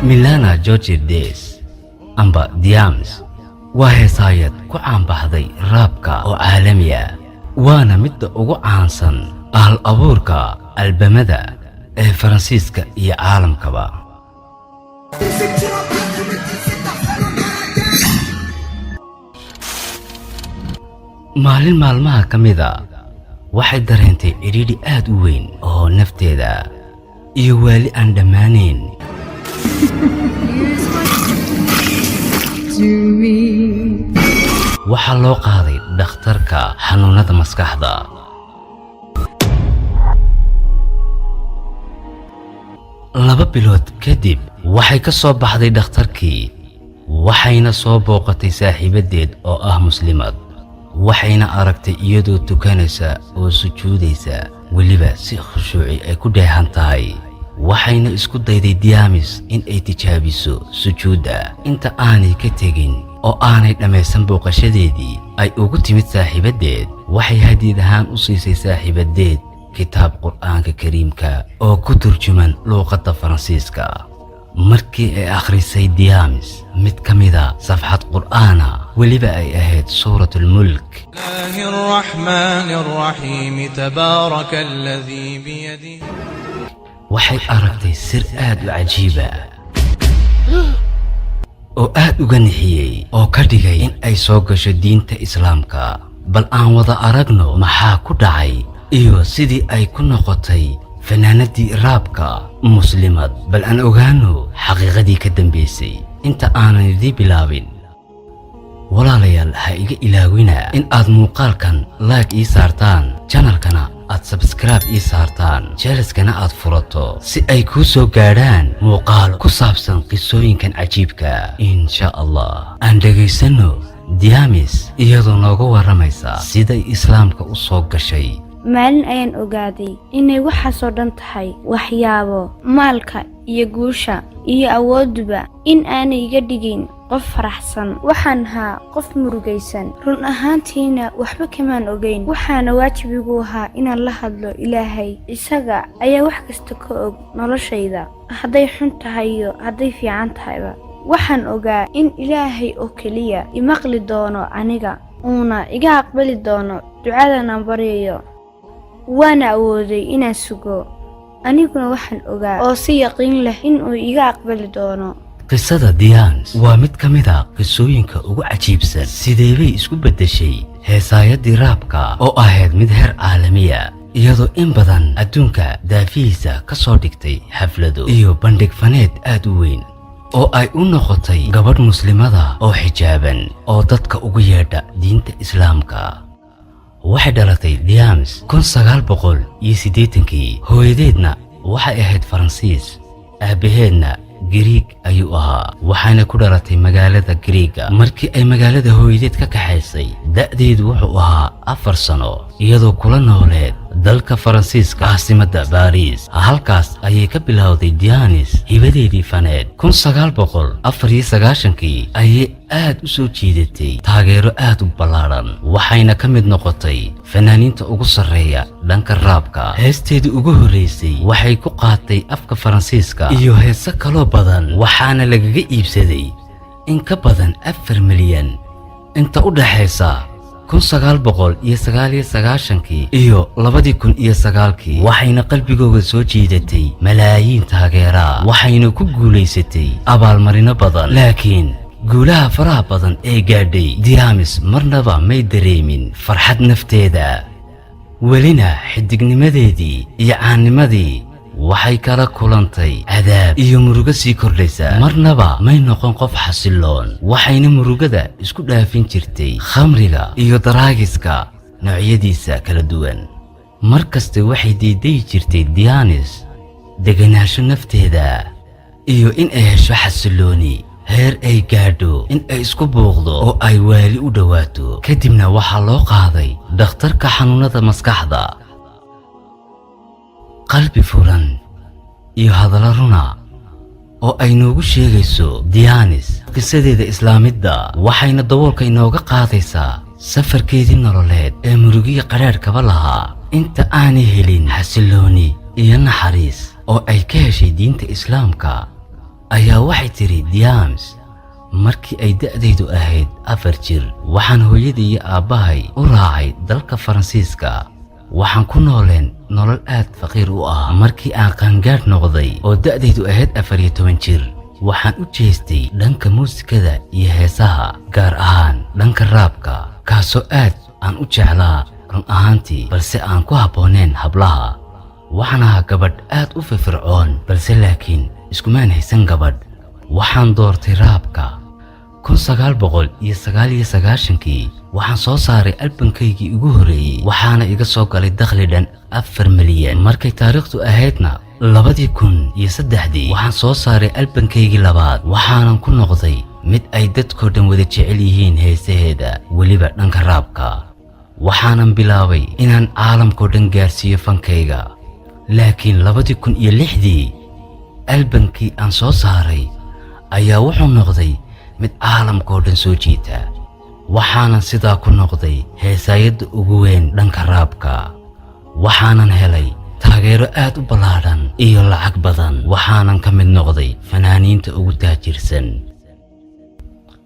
Milana Georgiades amba Diams waa heesaayad ku caanbaxday rap-ka oo caalami ah, waana midda ugu caansan ahal abuurka albamada ee Faransiiska iyo caalamkaba. Maalin maalmaha ka mida waxay dareentay cidhiidhi aad u weyn oo nafteeda iyo waali aan dhammaanayn. Waxaa loo qaaday dhakhtarka xanuunada maskaxda. 2 bilood kadib waxay ka soo baxday dhakhtarkii, waxayna soo booqatay saaxiibadeed oo ah Muslimad, waxayna aragtay iyadoo tukanaysa oo sujuudaysa, weliba si khushuuci ay ku dheehan tahay. Waxayna isku dayday Diyamis in ay tijaabiso sujuudda inta aanay ka tegin oo aanay dhammaysan booqashadeedii ay ugu timid saaxiibadeed. Waxay hadiyad ahaan u siisay saaxiibadeed kitaab Qur'aanka Kariimka oo ku turjuman luuqadda Faransiiska. Markii ay akhrisay Diyamis mid ka mida safxad Qur'aana, weliba ay ahayd Suuratulmulk, الله الرحمن الرحيم تبارك الذي بيده waxay aragtay sir aad u cajiiba oo aad uga nixiyey oo ka dhigay in ay soo gasho diinta Islaamka. Bal aan wada aragno maxaa ku dhacay iyo sidii ay ku noqotay fanaanadii rap-ka Muslimad. Bal aan ogaano xaqiiqadii ka dambaysay. Inta aanan idii bilaabin, walaalayaal, ha iga ilaawina in aad muuqaalkan like ii saartaan, channel-kana aad subscribe ii saartaan, jaraskana aad furato si ay kuu soo gaadhaan muuqaalo ku saabsan qisooyinkan cajiibka, insha Allah. Aan dhegaysanno Diamis iyadoo nooga warramaysa siday Islaamka u soo gashay. Maalin ayaan ogaaday inay waxaasoo dhan tahay waxyaabo maalka iyo guusha iyo awoodduba in aanay iga dhigin qof faraxsan. Waxaan ahaa qof murugaysan, run ahaantiina waxba kamaan ogeyn. Waxaana waajib igu ahaa inaan la hadlo Ilaahay. Isaga ayaa wax kasta ka og noloshayda, hadday xun tahay iyo hadday fiican tahayba. Waxaan ogaa in Ilaahay oo keliya imaqli doono aniga, uuna iga aqbali doono ducadan aan baryayo. Waana awooday inaan sugo. Aniguna waxaan ogaa oo si yaqiin leh inuu iga aqbali doono. Qisada Diyaans waa mid ka mid a qisooyinka ugu cajiibsan. Sidee bay isku beddeshay heesaayaddii rap-ka oo ahayd mid heer caalamiya, iyadoo in badan adduunka daafihiisa ka soo dhigtay xaflado iyo bandhig faneed aad u weyn, oo ay u noqotay gabadh Muslimada oo xijaaban oo dadka ugu yeedha diinta Islaamka? Waxay dhalatay Diams 1980-kii. Hooyadeedna waxay ahayd Faransiis, aabbaheedna Giriig ayuu ahaa, waxayna ku dhalatay magaalada Giriiga. Markii ay magaalada hooyadeed ka kaxaysay, da'deedu wuxuu ahaa 4 sano, iyadoo kula nooleed dalka Faransiiska, caasimadda Baariis. Halkaas ayay ka bilowday Dianis hibadeedii faneed. 1994-kii ayay aad u soo jiidatay taageero aad u ballaadhan, waxayna ka mid noqotay fanaaniinta ugu sarreeya dhanka rap-ka. Heesteedii ugu horreysay waxay ku qaatay afka Faransiiska iyo heese kaloo badan, waxaana lagaga iibsaday in ka badan 4 milyan inta u dhaxaysa 1999-kii iyo 2009-kii, waxayna qalbigooga soo jiidatay malaayiin taageeraa, waxayna ku guulaysatay abaalmarino badan. Laakiin guulaha faraha badan ee gaadhay Diamis marnaba may dareemin farxad nafteeda. Welina xidignimadeedii iyo caannimadii waxay kala kulantay cadaab iyo murugo sii kordhaysa. Marnaba may noqon qof xasilloon, waxayna murugada isku dhaafin jirtay khamriga iyo daraagiska noocyadiisa kala duwan. Mar kasta waxay diidayi jirtay Dianis deganaansho nafteeda iyo in ay hesho xasillooni, heer ay gaadho in ay isku buuqdo oo ay waali u dhowaato. Kadibna waxaa loo qaaday dhakhtarka xanuunada maskaxda. Qalbi furan iyo hadallo runa oo ay noogu sheegayso Dianis qisadeeda islaamidda, waxayna daboolka inooga qaadaysaa safarkeedii nololeed ee murugiya qadhaadhkaba lahaa inta aanay helin xasillooni iyo naxariis. oo ay ka heshay diinta Islaamka ayaa waxay tidhi Diams: "Markii ay da'daydu ahayd 4 jir, waxaan hooyadii iyo aabbahay u raacay dalka Faransiiska. Waxaan ku nooleen nolol aad faqiir u ah. Markii aan qaangaadh noqday oo da'daydu ahayd 14 jir, waxaan u jeestay dhanka muusikada iyo heesaha, gaar ahaan dhanka rap-ka, kaasoo aad aan u jeclaa run ahaantii, balse aan ku habbooneen hablaha. Waxaan ahaa gabadh aad u firfircoon, balse laakiin iskumaan haysan gabadh. Waxaan doortay rap-ka. 1999-kii waxaan soo saaray albankaygii ugu horreeyey, waxaana iga soo galay dakhli dhan 4 milyan. Markay taariikhdu ahaydna 2003-dii, waxaan soo saaray albankaygii labaad, waxaanan ku noqday mid ay dadkoo dhan wada jecel yihiin heesaheeda, weliba dhanka rap-ka. Waxaanan bilaabay inaan caalamkoo dhan gaarsiiyo fankayga. Laakiin 2006-dii albankii aan soo saaray ayaa wuxuu noqday mid caalamkoo dhan soo jiita. Waxaanan sidaa ku noqday heesaayadda ugu weyn dhanka rap-ka. Waxaanan helay taageero aad u ballaadhan iyo lacag badan. Waxaanan ka mid noqday fanaaniinta ugu taajirsan.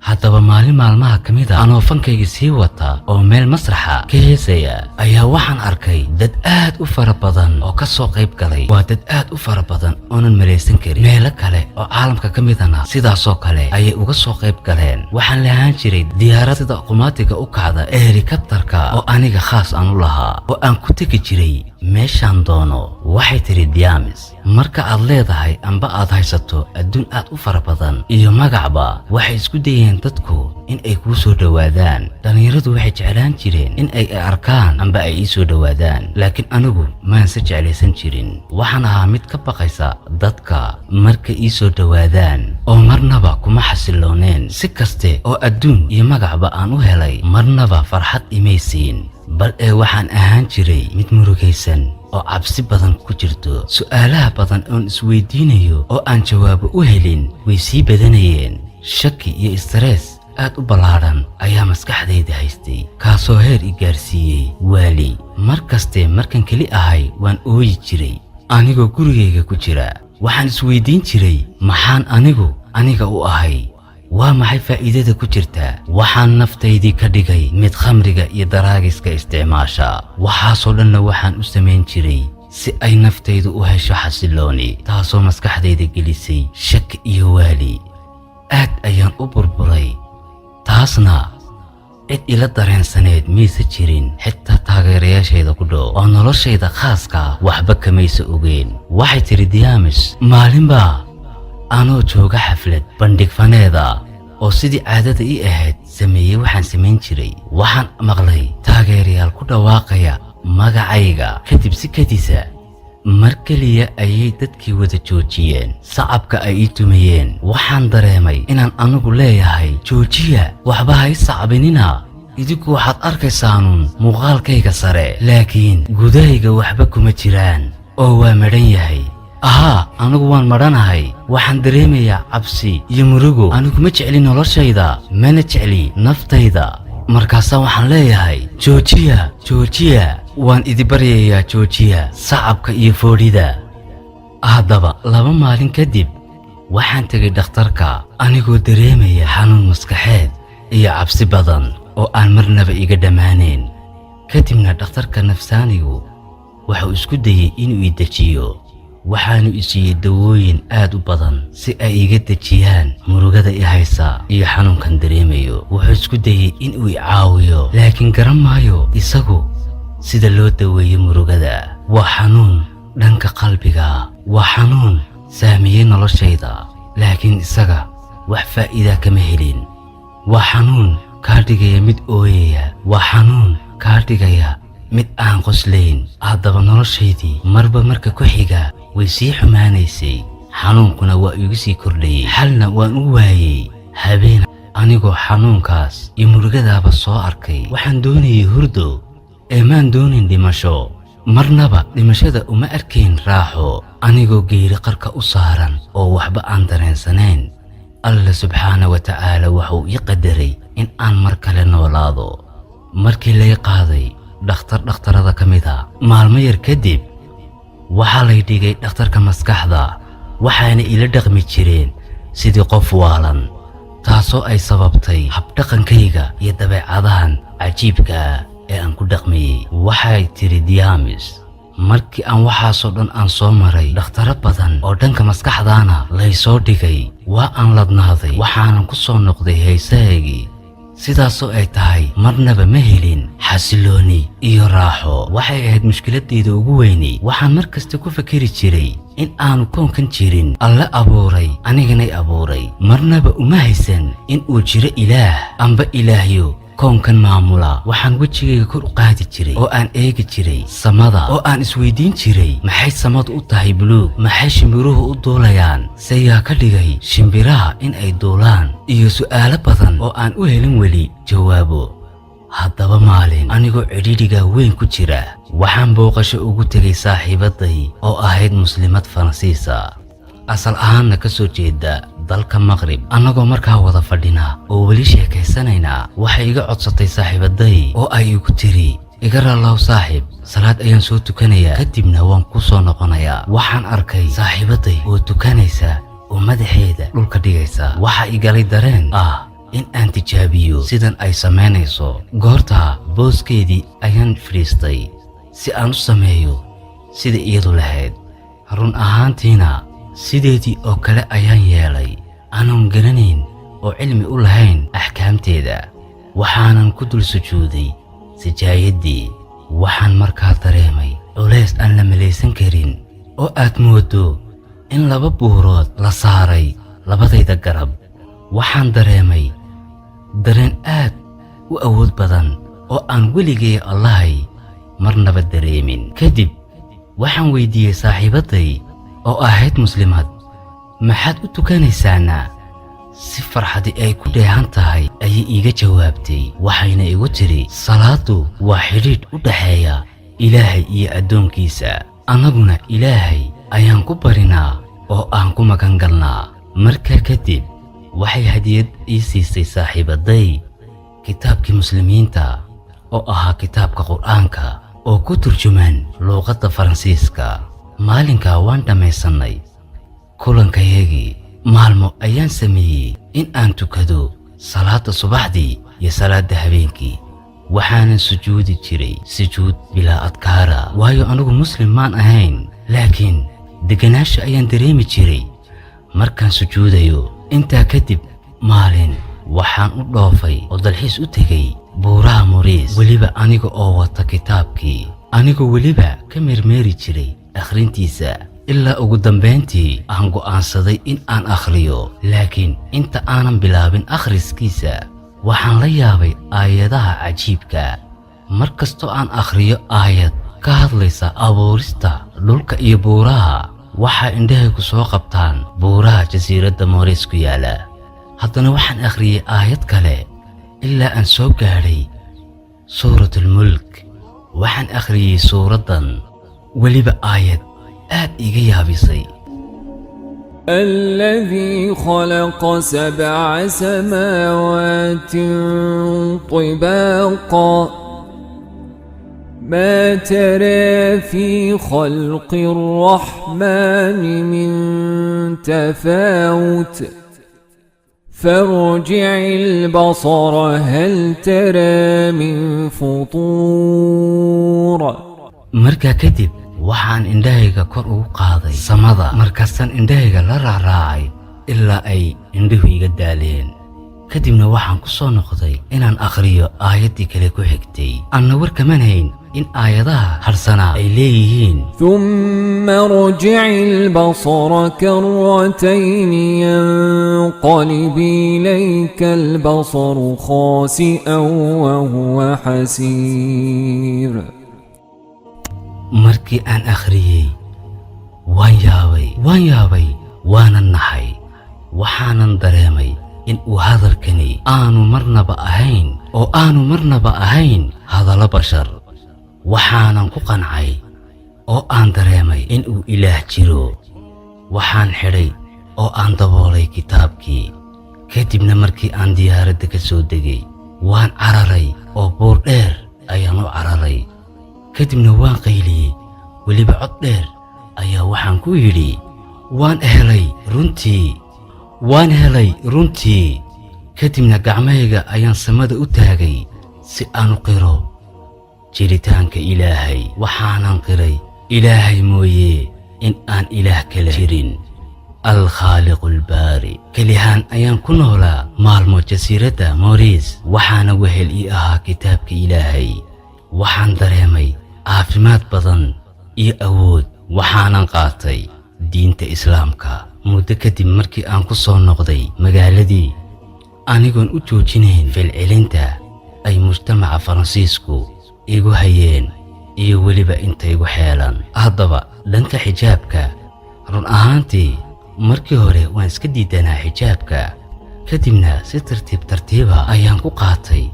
Haddaba maalin maalmaha ka mid a, anoo fankayga sii wata oo meel masraxa ka heesaya, ayaa waxaan arkay dad aad u fara badan oo ka soo qayb galay. Waa dad aad u fara badan oonan malaysan karin. Meelo kale oo caalamka ka midana sidaasoo kale ayay uga soo qayb galeen. Waxaan lahaan jiray diyaarad sida qumaatiga u kacda ee helikabtarka oo aniga khaas aan u lahaa, oo aan ku tegi jiray meeshaan doono." Waxay tidhi Diamis: "Marka aad leedahay amba aad haysato adduun aad u fara badan iyo magacba, waxay isku dayeen dadku in ay kuu soo dhowaadaan. Dhallinyaradu waxay jeclaan jireen in ay arkaan amba ay ii soo dhowaadaan, laakiin anigu maanse jeclaysan jirin. Waxaan ahaa mid ka baqaysa dadka marka ii soo dhowaadaan, oo marnaba kuma xasilooneen. Si kaste oo adduun iyo magacba aan u helay, marnaba farxad imay siin, bal ee waxaan ahaan jiray mid murugaysan oo cabsi badan ku jirto. Su'aalaha badan oon isweydiinayo oo aan jawaabo u helin way sii badanayeen. Shaki iyo stress aad u ballaadhan ayaa maskaxdayda haystay, kaasoo heer i gaarsiiyey waali. Mar kaste markaan keli ahay waan ooyi jiray anigoo gurigayga ku jira. Waxaan isweydiin jiray: maxaan anigu aniga u ahay? Waa maxay faa'iidada ku jirta? Waxaan naftaydii ka dhigay mid khamriga iyo daraagiska isticmaasha. Waxaasoo dhanna waxaan u samayn jiray si ay naftaydu u hesho xasillooni, taasoo maskaxdayda gelisay shaki iyo waali. Aad ayaan u burburay, taasna cid ila dareensaneed maysa jirin, xitaa taageerayaashayda ku dhow oo noloshayda khaaska waxba kamaysa ogeen." Waxay tidhi Diamis: "Maalinbaa anoo jooga xaflad bandhig faneeda oo sidii caadada ii ahayd sameeyey waxaan samayn jiray, waxaan maqlay taageerayaal ku dhawaaqaya magacayga. Kadib si kadisa mar keliya ayay dadkii wada joojiyeen sacabka ay ii tumayeen. Waxaan dareemay inaan anigu leeyahay: joojiya, waxba ha ii sacbinina. Idinku waxaad arkaysaanun muuqaalkayga sare, laakiin gudahayga waxba kuma jiraan oo waa madhan yahay. Ahaa, anigu waan madhanahay. Waxaan dareemayaa cabsi iyo murugo. Anigu ma jecli noloshayda, mana jecli naftayda. Markaasaa waxaan leeyahay: joojiya, joojiya, waan idi baryayaa, joojiya sacabka iyo foodhida." Haddaba 2 maalin kadib waxaan tegay dhakhtarka anigoo dareemaya xanuun maskaxeed iyo cabsi badan oo aan marnaba iga dhammaanayn. Kadibna dhakhtarka nafsaanigu wuxuu isku dayey inuu i dejiyo, waxaanu i siiyey dawooyin aad u badan si ay iga dejiyaan murugada i haysa iyo xanuunkan dareemayo. Wuxuu isku dayey inuu i caawiyo, laakiin garan maayo isagu sida loo daweeyo murugada. Waa xanuun dhanka qalbiga, waa xanuun saameeyey noloshayda, laakiin isaga wax faa'iidaa kama helin. Waa xanuun kaa dhigaya mid ooyaya, waa xanuun kaa dhigaya mid aan qoslayn. Haddaba noloshaydii marba marka ku xiga way sii xumaanaysay, xanuunkuna waa igu sii kordhayey, xalna waan u waayey. Habeen anigoo xanuunkaas iyo murugadaaba soo arkay, waxaan doonayay hurdo ee maan doonin dhimasho. Marnaba dhimashada uma arkayn raaxo, anigoo geeri qarka u saaran oo waxba aan dareensanayn. Alla subxaana wa tacaala waxuu ii qadaray in aan mar kale noolaado. Markii lay qaaday dhakhtar dhakhtarada ka mid a, maalmo yar kadib Waxaa lay dhigay dhakhtarka maskaxda, waxaana ila dhaqmi jireen sidii qof waalan, taasoo ay sababtay habdhaqankayga iyo dabeecadahan cajiibka ah ee aan ku dhaqmayey. Waxay tiri Diamis, markii aan waxaasoo dhan aan soo maray, dhakhtaro badan oo dhanka maskaxdaana lay soo dhigay, waa aan ladnaaday, waxaanan ku soo noqday heesahaygii. Sidaasoo ay tahay, marnaba ma helin xasilooni iyo raaxo. Waxay ahayd mushkiladayda ugu weyni. Waxaan mar kasta ku fakeri jiray in aanu koonkan jirin Alle abuuray, aniganay abuuray. Marnaba uma haysan in uu jiro ilaah amba ilaahyo koonkan maamula. Waxaan wejigayga kor u qaadi jiray oo aan eegi jiray samada, oo aan isweydiin jiray: maxay samadu u tahay buluug? Maxay shimbiruhu u duulayaan? Seyaa ka dhigay shimbiraha in ay duulaan? Iyo su'aalo badan oo aan u helin weli jawaabo. Haddaba maalin, anigoo cidhiidhiga weyn ku jira, waxaan booqasho ugu tegay saaxiibaday oo ahayd Muslimad Faransiisa, asal ahaanna ka soo jeeda dalka Maqrib. Annagoo markaa wada fadhina oo weli sheekaysanaynaa, waxay iga codsatay saaxiibaday oo ay igu tiri: "Iga raallow saaxiib, salaad ayaan soo tukanayaa, kadibna waan ku soo noqonayaa." Waxaan arkay saaxiibaday oo tukanaysa oo madaxeeda dhulka dhigaysa. Waxa igalay dareen ah in aan tijaabiyo sidan ay samaynayso. Goortaa booskeedii ayaan fadhiistay si aan u sameeyo sida iyadu lahayd. Run ahaantiina sideedii oo kale ayaan yeelay, anoon garanayn oo cilmi u lahayn axkaamteeda. Waxaanan ku dul sujuuday sajaayaddii. Waxaan markaa dareemay culays aan la malaysan karin, oo aad mooddo in laba buurood la saaray labadayda garab. Waxaan dareemay dareen aad u awood badan oo aan weligay Allahay marnaba dareemin. Kadib waxaan weydiiyey saaxiibadday oo ahayd Muslimad: "Maxaad u tukanaysaana?" Si farxadi ay ku dheehan tahay ayay iiga jawaabtay, waxayna igu tidhi: "Salaaddu waa xidhiidh u dhaxeeya Ilaahay iyo addoonkiisa. Annaguna Ilaahay ayaan ku barinaa oo aan ku magan galnaa." Markaa kadib waxay hadiyad ii siisay saaxiibaday kitaabkii Muslimiinta oo ahaa kitaabka Qur'aanka oo ku turjuman luuqadda Faransiiska. Maalinkaa waan dhammaysannay kulankayagii. Maalmo ayaan sameeyey in aan tukado salaadda subaxdii iyo salaadda habeenkii. Waxaanan sujuudi jiray sujuud bilaa adkaara, waayo anigu Muslim maan ahayn, laakiin degganaasha ayaan dareemi jiray markaan sujuudayo. Intaa kadib maalin waxaan u dhoofay oo dalxiis u tegey buuraha Moriis, weliba aniga oo wata kitaabkii, anigoo weliba ka meermeeri jiray akhrintiisa, ilaa ugu dambayntii aan go'aansaday in aan akhriyo. Laakiin inta aanan bilaabin akhriskiisa, waxaan la yaabay aayadaha cajiibka. Mar kastoo aan akhriyo aayad ka hadlaysa abuurista dhulka iyo buuraha, waxaa indhahaygu soo qabtaan buuraha jasiiradda Mooriis ku yaala. Haddana waxaan akhriyey aayad kale ilaa aan soo gaadhay Suuratulmulk. Waxaan akhriyey suuraddan, weliba aayad aad iiga yaabisay. الذي خلق سبع سماوات طباقا، ما ترى في خلق الرحمن من تفاوت، فارجع البصر هل ترى من فطور. Markaa kadib waxaan indhahayga kor ugu qaaday samada. Markaasaan indhahayga la raaraacay ilaa ay indhuhu iga daaleen. Kadibna waxaan ku soo noqday inaan akhriyo aayaddii kale ku xigtay. Anna war kaman hayn in aayadaha harsanaa ay leeyihiin: ثم ارجع البصر كرتين ينقلب إليك البصر خاسئا وهو حسير. Markii aan akhriyey waan yaabay, waan yaabay, waanan naxay. Waxaanan dareemay in uu hadalkani aanu marnaba ahayn oo aanu marnaba ahayn hadallo bashar. Waxaanan ku qancay oo aan dareemay in uu Ilaah jiro. Waxaan xidhay oo aan daboolay kitaabkii. Kadibna markii aan diyaaradda ka soo degay, waan cararay oo buur dheer ayaan u cararay. Kadibna waan qayliyey, weliba cod dheer. Ayaa waxaan ku yidhi, "Waan helay runtii, waan helay runtii." Kadibna gacmahayga ayaan samada u taagay si aan u qiro jiritaanka Ilaahay. Waxaanan qiray Ilaahay mooye in aan Ilaah kale jirin, Alkhaaliqu Albaari. Kelihaan ayaan ku noolaa maalmo jasiiradda Moris, waxaana wehel ii ahaa kitaabka Ilaahay. Waxaan dareemay caafimaad badan iyo awood, waxaanan qaatay diinta Islaamka. Muddo kadib markii aan ku soo noqday magaaladii, anigoon u joojinayn falcelinta ay mujtamaca Faransiisku igu hayeen iyo weliba inta igu xeelan. Haddaba dhanka xijaabka, run ahaantii markii hore waan iska diidanaa xijaabka. Kadibna si tartiib tartiiba ayaan ku qaatay,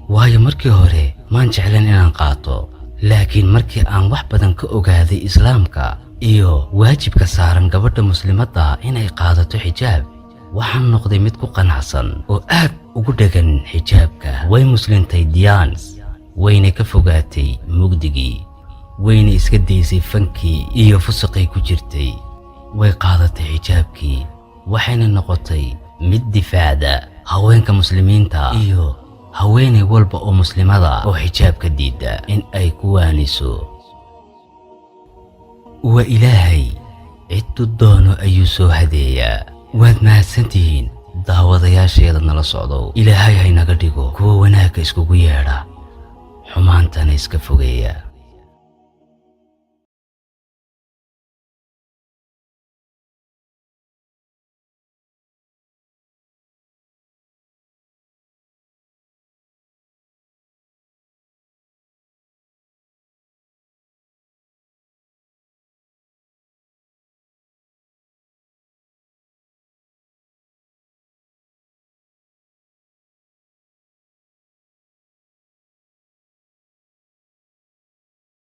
waayo markii hore maan jeclan inaan qaato. Laakiin markii aan wax badan ka ogaaday Islaamka iyo waajibka saaran gabadha muslimadda inay qaadato xijaab, waxaan noqday mid ku qanacsan oo aad ugu dhegan xijaabka. Way muslintay Dians, wayna ka fogaatay mugdigii, wayna iska daysay fankii iyo fusuqay ku jirtay. Way qaadatay xijaabkii, waxayna noqotay mid difaacda haweenka muslimiinta iyo haweenay walba oo muslimada oo xijaabka diidda in ay ku waaniso. Waa Ilaahay, cidduu doono ayuu soo hadeeyaa. Waad mahadsantihiin daawadayaasheeda nala socdow. Ilaahay haynaga dhigo kuwa wanaagga iskugu yeedha, xumaantana iska fogeeya.